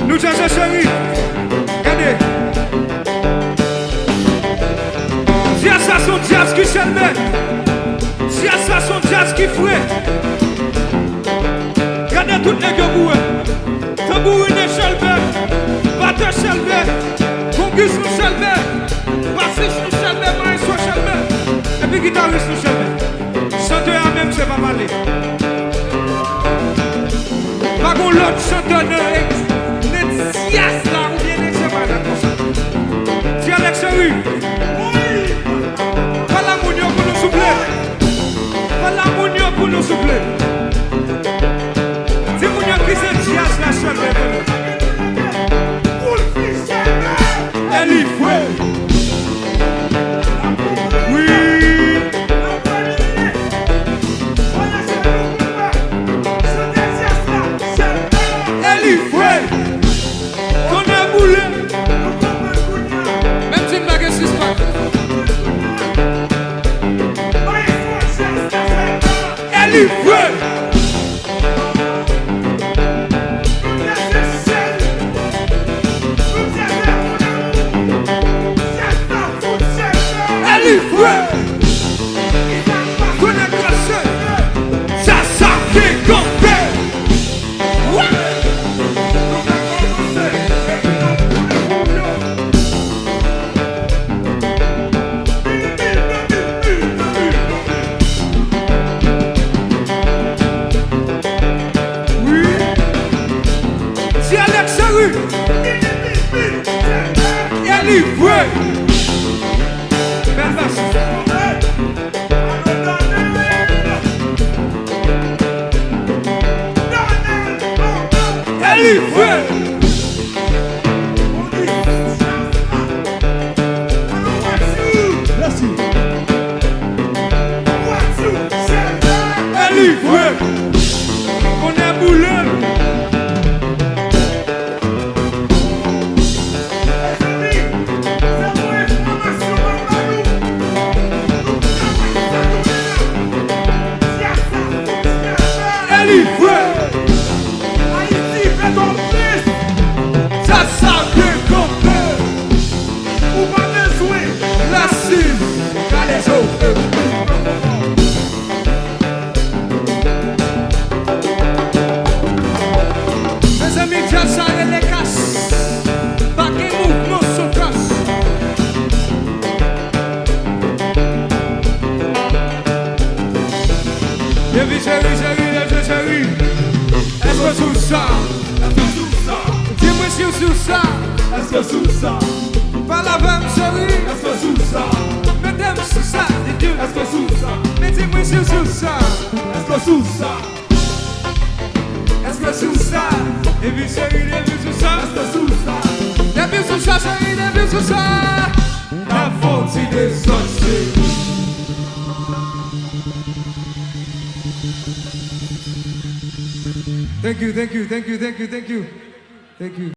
Nou chèche cheri. Gade. Djaz sa se yon djaz ki chèlbè. Djaz sa se yon djaz ki fre. Gade tout nèg yo boure. Tanbourinè chèlbè. Batè chèlbè. Kongis nou chèlbè. Basis nou chèlbè. Maestro chèlbè. Epi gitaris nou chèlbè. Chantè a menm se pa pale. Pa gon lòt chantè nan, nan djaz la oubyen nan djaz la konsa. Ti Alex Henry. Pale a moun yo pou nou souple. Pale a moun yo pou nou souple. Di moun yo ki se djaz la sèlman pou nou. Eli fre. Wi. Eli fre. Tonnè boule. Menm si m pa gen sis pak. Eli fre. Eli fre. Konnen kase. Sa sa fè kanpe. Wè. Wi. Ti Alex Henry. Eli fre. Bèl bas. Eli fre. Mèsi. Sou sa. Èske sou sa? Pale avè m, cheri. Èske sou sa? Mete m sou sa, di Dieu. Èske sou sa? Mete mwen sou, sou sa. Èske sou sa? Èske sou sa? Epi cheri, depi sou sa. Èske sou sa? Depi sou sa, cheri, depi sou sa. N ap fè yon ti dezòd, cheri. Thank you, thank you, thank you, thank you, thank you. Thank you.